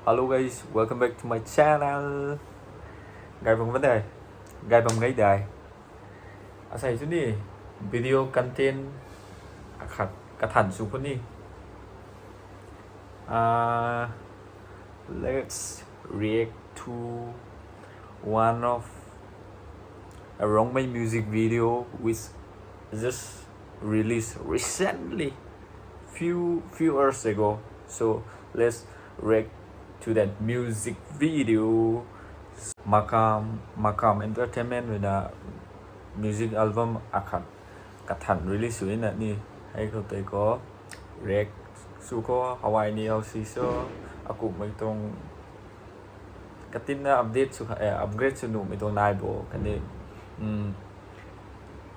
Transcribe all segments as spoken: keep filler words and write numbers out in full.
Hello guys, welcome back to my channel. Gay bam ka dai, gay bam gay dai. Asei sw ni video content akhat kathan sw khou ni. Uh, let's react to one of a Rongmei music video which just released recently, few few hours ago. So let's react to that music video. Makam Makam Entertainment ruina music album akhat kathan release sw na ni, hei khou tei khou react sw khou hawai ni hau si so, akumhmei tuang katinna update sw, eh, upgrade sw nuhmei tuang nai bo kani. Um,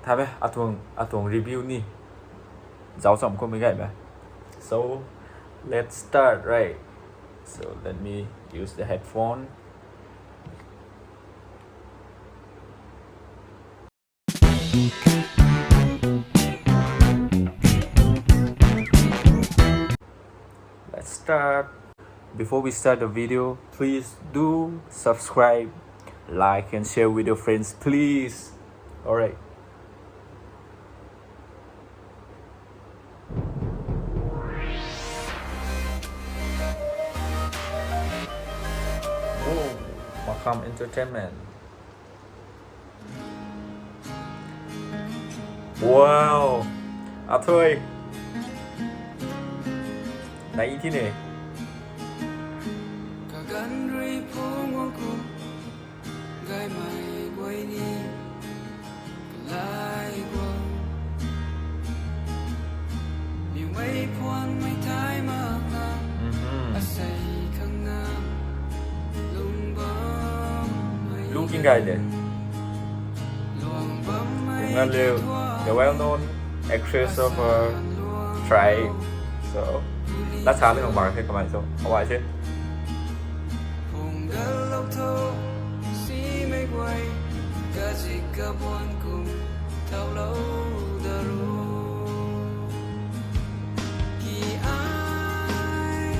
tha me atuang atuang review ni zauc cham khou mei gay me. So let's start, right? So let me use the headphone. Let's start. Before we start the video, please do subscribe, like and share with your friends, please. Alright. Oh, Makam Entertainment. Wow, Athui. Nai thi ne. Kaganv rui phung wang ku, gaymei guay ni, kalai guang. Miwmei phuan mei thai mak na, Mhm. Asei khang na, lung bam mei Looking guy de. Lung bam mei Ngan Liu, the well-known actress of, uh, Tribe. So, lat sa ni khang mak the kamei so. Hawai se. Phung gal lou tho, simei guay, kazik kabuan kum, thau lou da ru. Ki ai,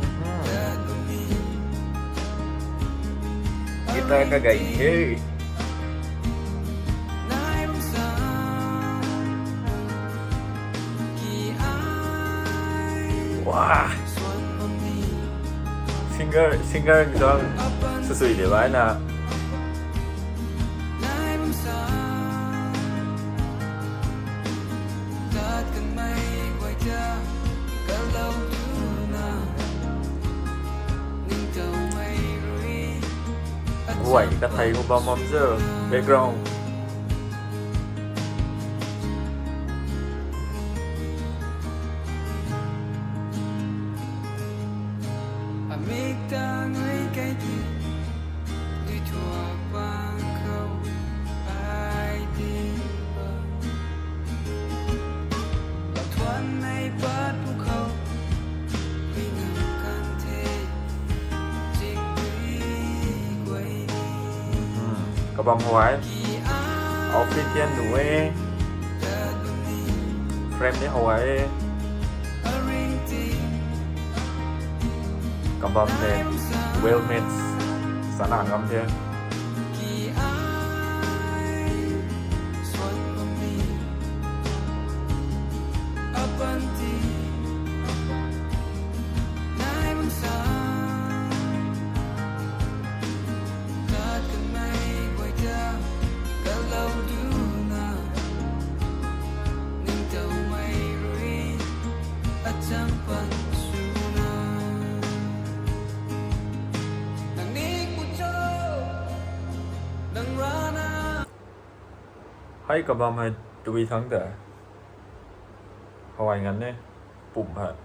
Mhm. Tat bam ni. Guitar kagay ni he. Nai bam sa. Ki ai. Wow. Swan bam ni. Singer, singer ni tuang sw sui de bai na. Nai bam sa. Tat kanmei guay ta, kalou tu na. Ningtow mei rui. Guay kathei khou bam bam ze, background. Amik ta ngai kai ti, dui thuak bang khou, ai ti bam. Lau thuan nei pat pu khou, pui ngam kan the, chik pui guay ni. Hmm, kabam hawai. Ki ai. Outfit hian nu e. Frame ni hawai e. Kabam the, well made, sana ngam the. Hei kabam hei tui thangc ta. Hawai nganv e. Pumh hei.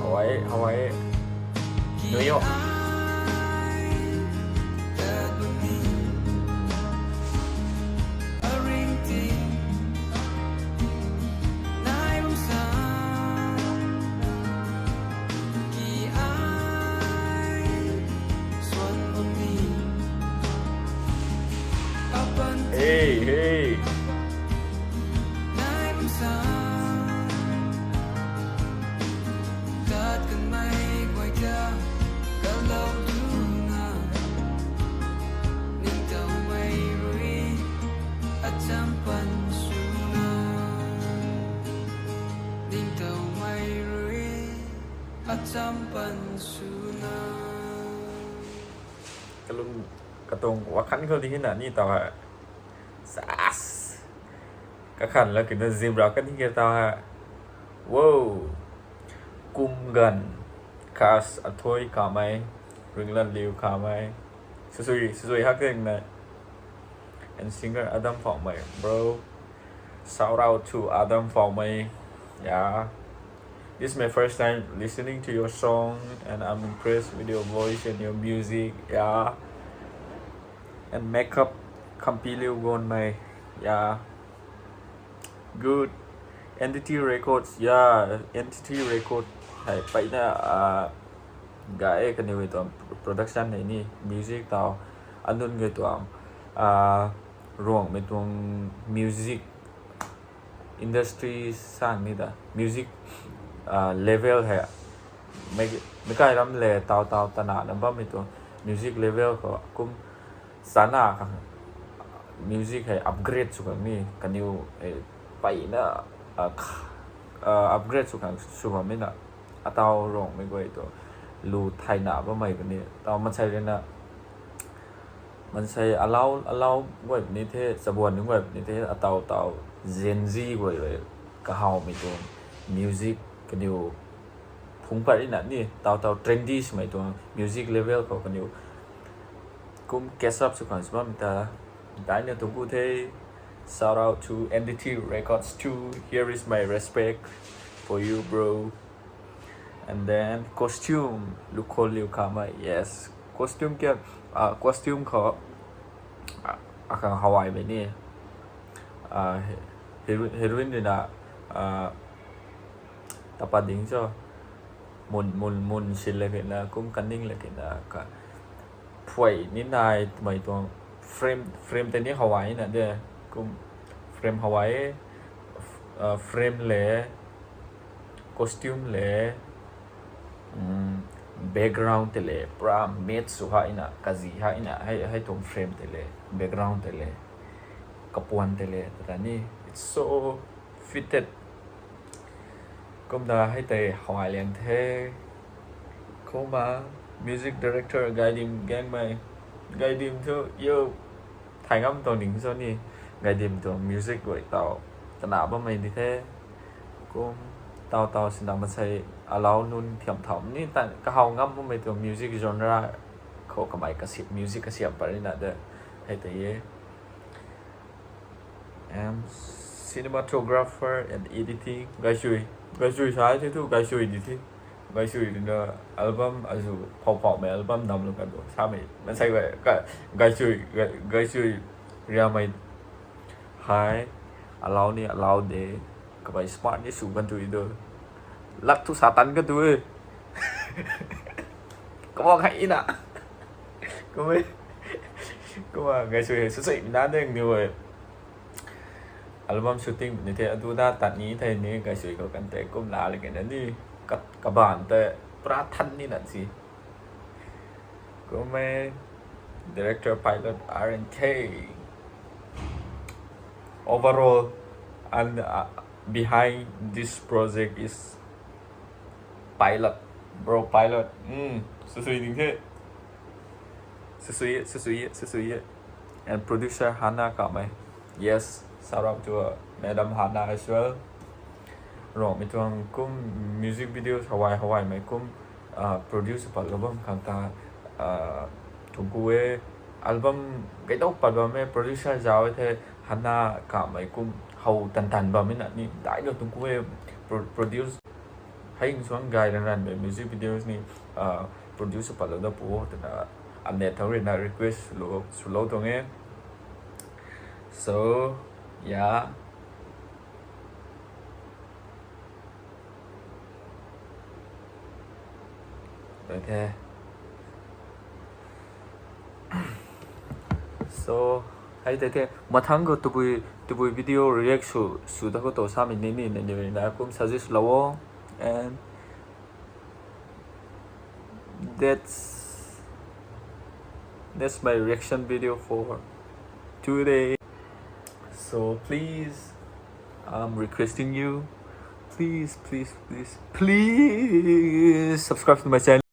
Hawai, Hawai. New York. Hey, hey. Tat kanmei guay ta kalou duna, ningtowmei rui acham pan swna, ningtowmei rui acham pan swna. Kalung katuang wakhan khou di hina ni tau hei. Sas. Kakhan la kina zimra kan hi ke tau hei. Wow. Kumgan. Kas Athoi Kamei. Ringlan Liu Kamei. Sisui, sisui hak ting na. And singer Adam Phaomei, bro. Shout out to Adam Phaomei. Yeah. This is my first time listening to your song, and I'm impressed with your voice and your music. Yeah. And Makeup Kampi Liu Gonmei. Yeah. Good. N T T Records. Yeah, N T T Record. Hei, pai na, ah, ga e kaniw e tuang production hei ni, music tau. Anun ge tuang, ah, Ruangmei tuang music industry sang ni ta, music, ah, level hei. Mei, meic kai ram le tau tau tana na bammei tuang music level khou kum sana khang music hei upgrade sw khang ni, kaniw hei pai na, ah, kh-, ah, upgrade sw khang sw bammei na, atau Ruangmei guay tu lu thayna bammei kani, tau mansei rui na, mansei alau, alau guay puni the, chabuan nunc guay puni the, atau tau Gen Z guay rui kahawmei tuang music kaniw phungc pat rina ni, tau tau trendy swmei tuang music level khou kaniw kum catch up sw khang sw bammei ta, daina tuang ku the. Shout out to N D T Records too. Here is my respect for you, bro. And then Costume, Lukholiu Kamei, yes. Costume kia, ah, Costume khou, ah, akhang Hawaii mei ni. Ah, he-, hero-, heroine rui na, ah, tapa ding cho. Mun, mun, mun si le kina, kum kaning le kina, ka, phuay ni nai twmei tuang frame, frame tei ni Hawaii na de, kum frame Hawaii, f-, ah, frame le, costume le, mm, background tei le, pura match sw ha ina, kazi ha ina, hei, hei tuang frame tei le, background tei le, kapuan tei le, tata ni, it's so fitted. Kumna hei tei Hawaii liang the. Kumna music director Gaidim Gangmei. Gaidim thu, yo, thay ngam tuang ning cho ni, Gaidim tuang music guay tau tana bammei di the. Kum tau tau sina mansei alau nunc thiam tham ni ta kahaw ngam bammei tuang music genre khou kamei kasi-, music kasiam pat rina de. Hei tei e. And cinematographer and editing. Gaisui. Gaisui sa the thu, Gaisui di the. Gaisui rui na album azu phou phou mei album nam lu kan tu. Samei. Mansei guay, ka, Gaisui, Ga-, Gaisui riamei. Hei. Alau ni, alau de. Kamei smart ni sw kan tu i do. Lak thu Satan kan tu e. Kamei khai na. Kamei. Kamei Gaisui, sw sui na deng ni e. Album shooting ni the, adu da tat ni thei ni, Gaisui khou kan tei kum la le kena ni, ka, kaban tei pura than ni na si. Kumna director, pilot, R and K. Overall, and, uh, behind this project is pilot, bro, pilot. Hmm, sw sui ding the. Sw sui, sw sui, sw sui. And producer Hannah Kamei. Yes, shout out to, uh, Madam Hannah as well. Ruangmei tuang kum music videos Hawaii, Hawaii mei kum, uh, produce patlou bam khang ta, uh, tuang ku e. Album gei dou pat bam e, producer zauc e the, Hannah Kamei kum how tan tan bam e na ni, dai dou tuang ku e, pro-, produce. Hei nsuang gay ran ran mei music videos ni, uh, produce patlou da pu twna, anet thau rui na request swlou, swlou tuang e. So, yeah. Okay. So, Ai tei the, mathang khou tabui, tabui video react sw, sw da khou tu samei ni ni ni ni na kum suggest lou o. And that's, that's my reaction video for today. So please, I'm requesting you, please, please, please, please subscribe to my channel.